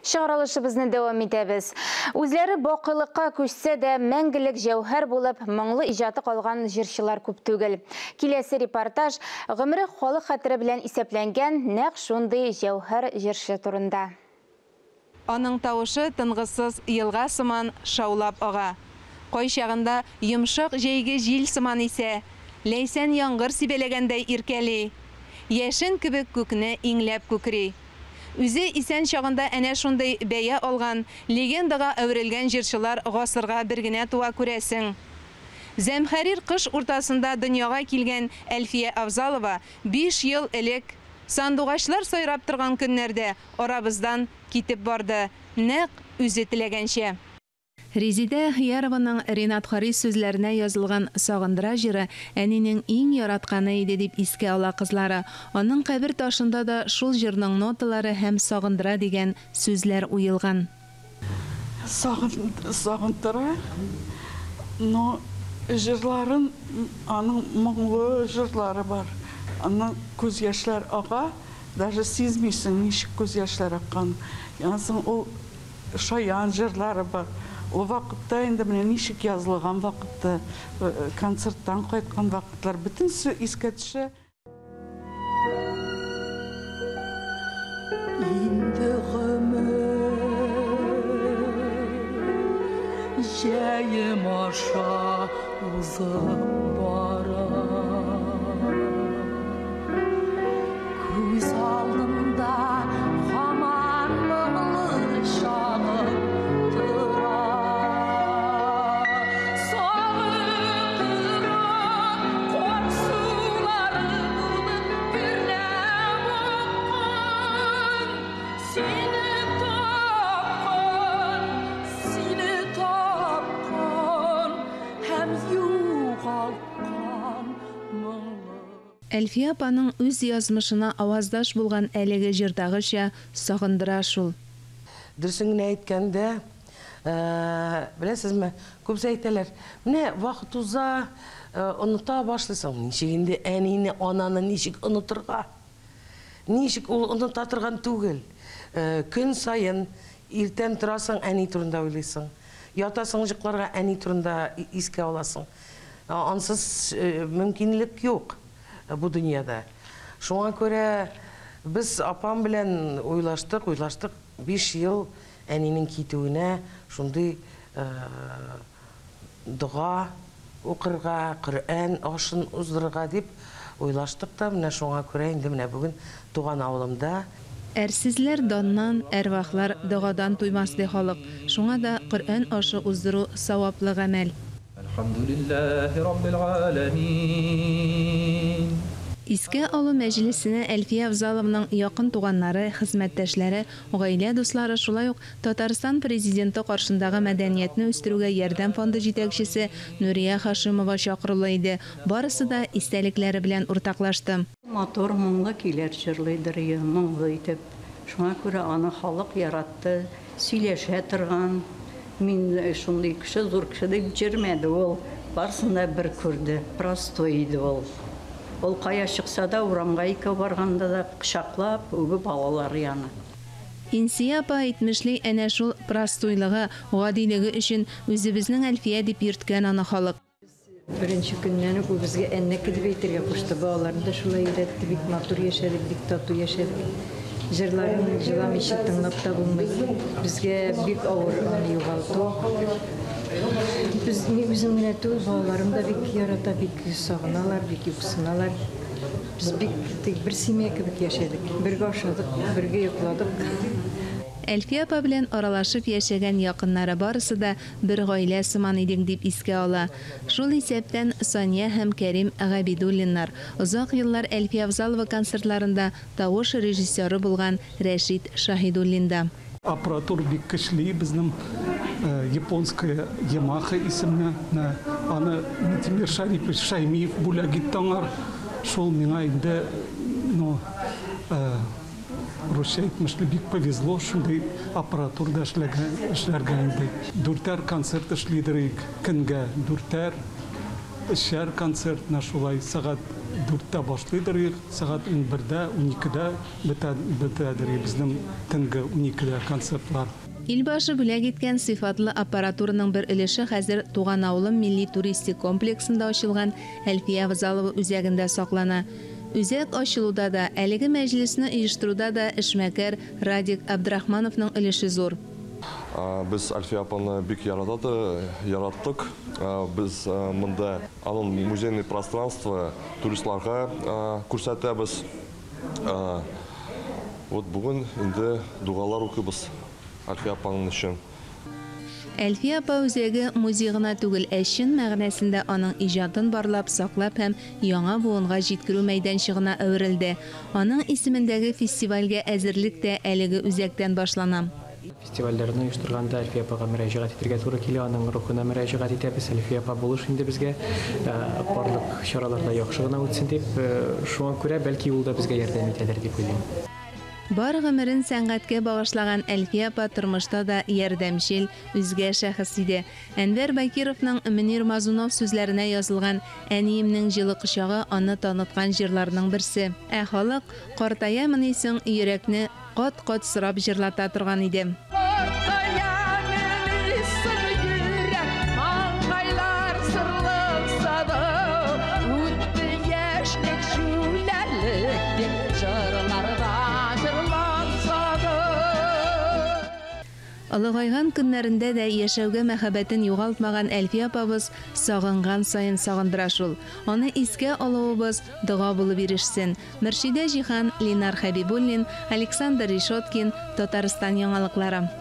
Чыгарылышыбызны дәвам итәбез. Үзләре бакыйлыкка күчсә дә, мәңгелек җәүһәр булып, моңлы иҗаты калган җырчылар күп түгел. Киләсе репортаж гомере халык хәтере белән исәпләнгән нәкъ шундый җәүһәр җырчы турында. Аның тавышы тынгысыз елга сыман шаулап ага. Кайчагында йомшак җәйге җил сыман исә, ләйсән яңгыр сибәләгәндәй иркәли. Яшен кебек күкне иңләп күкри. Үзе исән чагында әнә шундый бәя алган, легендага әверелгән җырчылар гасырга бер генә туа, күрәсең. Зәмхәрир кыш уртасында дөньяга килгән Әлфия Авзалова 5 ел элек, сандугачлар сайрап торган көннәрдә арабыздан китеп барды, нәкъ үзе теләгәнчә. Резидә Әхиярованың Ренат Харис сүзләренә язылган Сагындыра җыры әнинең иң яратканы иде, дип искә ала кызлары. Аның кабер ташында да шул җырның ноталары һәм Сагындыра дигән сүзләр уелган. Сагындыра, но җырларын, аның моңлы җырлары бар. Аннан күз яшьләр ага, даже сизмисең, ничек күз яшьләр аккан. Аннан ул шаян җырлары бар. Ул вакытта инде менә ничек язылган вакытта, концерттан кайткан вакытлар бөтенесе искә төшә. Инде гомер җәем аша узып бара. Күз алдымда һаман моңлы чагым тора. Сагындыра кар сулары булып гөрләп аккан. Сине тапкан, сине тапкан һәм югалткан моңлы. Әлфия апаның үз язмышына аваздаш булган әлеге җырдагыча сагындыра шул. Дөресен генә әйткәндә, беләсезме, күбесе әйтәләр, менә вакыт уза, оныта башлыйсың. Ничек инде әнине, ананы ничек онытырга? Ничек ул оныта торган түгел. Көн саен иртән торасың, әни турында уйлыйсың. Ятасың йокларга, әни турында искә аласың. Ансыз мөмкинлек юк бу дөньяда. Шуңа күрә без апам белән уйлаштык, уйлаштык 5 ел әнинең китүенә шундый дога укырга, Коръән ашын уздырырга дип уйлаштык та, менә шуңа күрә инде менә бүген туган авылымда. Әрсезләр даннан, әрвахлар догадан туймас ди халык. Шуңа да Коръән ашы уздыру саваплы гамәл. Әлхәмдүлилләһи раббил галәмин. Искә алу мәҗлесенә Әлфия Авзалованың якын туганнары, хезмәттәшләре, гаилә дуслары, шулай ук Татарстан президенты каршындагы мәдәниятне үстерүгә ярдәм фонды җитәкчесе Нурия Хашимова чакырулы иде. Барысы да истәлекләре белән уртаклашты. Матур моңлы көйләр җырлыйдыр, моңлы итеп. Шуңа күрә аны халык яратты, сөйләшә торган. Мин шундый кеше, зур кеше дип җөрмәде ул. Барысын да бер күрде, простой иде ул. Ул кая чыкса да, урамга икәү барганда да кочаклап, үбеп алалар яны. Инсия апа әйтмешли, әнә шул простойлыгы, гадилеге өчен үзебезнең Әлфия дип йөрткән аны халык. Беренче көннән үк ул безгә әннәке дип әйтергә кушты. Балаларны да шулай өйрәтте, бик матур яшәдек, бик тату яшәдек. Җырларын җыламыйча тыңлап та булмый. Безгә бик авыр аны югалту. Без, мин үзем генә түгел, балаларым да бик ярата, бик сагыналар, бик юксыналар. Без бик тик бер семья кебек яшәдек. Бергә ашадык, бергә йокладык. Әлфия апа белән аралашып яшәгән якыннары барысы да бер гаилә сыман идек дип искә ала. Шул исәптән Сания һәм Кәрим Габидуллиннар. Озак еллар Әлфия Авзалова концертларында тавыш режиссеры булган Рәшит Шаһидуллин да. Аппаратура бик көчле, безнең японская Ямаха исемле, аны Минтимер Шарипович Шаймиев бүләк итте аңар. Шул миңа инде, ну, русча әйтмешли, бик повезло, шундый аппаратурада эшләргә инде. Дүртәр концерт эшлидер көнгә, дүртәр. Өчәр концерт менә шулай сәгать дүрттә башлыйдыр, сәгать 11дә, 12дә бетә, бетәдер безнең төнге 12дә концертлар. Илбашы бүләк иткән сыйфатлы аппаратураның бер өлеше хәзер Туган авылым милли туристик комплексында ачылган Әлфия Авзалова үзәгендә саклана. Үзәк ачылуда да, әлеге мәҗлесне оештыруда да эшмәкәр Радик Абдрахмановның өлеше зур. Без Әлфия апаны бик яратады, яраттык. Без монда аның музейный пространство туристларга күрсәтәбез. Вот бүген инде дугалар укыйбыз Әлфия апаның өчен. Әлфия апа үзәге музей гына түгел, ә чын мәгънәсендә аның иҗатын барлап, саклап һәм яңа буынга җиткерү мәйданчыгына әверелде. Аның исемендәге фестивальгә әзерлек тә әлеге үзәктән башлана. Фестивальләрне оештырганда Әлфия апага мөрәҗәгать итәргә туры килә, аның рухына мөрәҗәгать итәбез. Әлфия апа булыш инде безгә, барлык чаралар да яхшы гына үтсен дип. Шуңа күрә, бәлки, ул да безгә ярдәм итәдер дип уйлыйм. Бар гомерен сәнгатькә багышлаган Әлфия апа тормышта да ярдәмчел, үзгә шәхес иде. Әнвәр Бакировның Мөнир Мазунов сүзләренә язылган Әниемнең җылы кочагы аны таныткан җырларның берсе. Ә халык, Картаямыни соң йөрәкне кат-кат сорап җырлата торган иде. Картаямыни соң йөрәк, маңгайлар сырлыкса да, үтте яшьлек, җүләрлек дип җырларда җырланса да. Олыгайган көннәрендә дә яшәүгә мәхәббәтен югалтмаган Әлфия апабыз сагынган саен сагындыра шул. Аны искә алуыбыз дога булып ирешсен. Мөршидә Җиһан, Ленар Хәбибуллин, Александр Решеткин, Татарстан яңалыклары.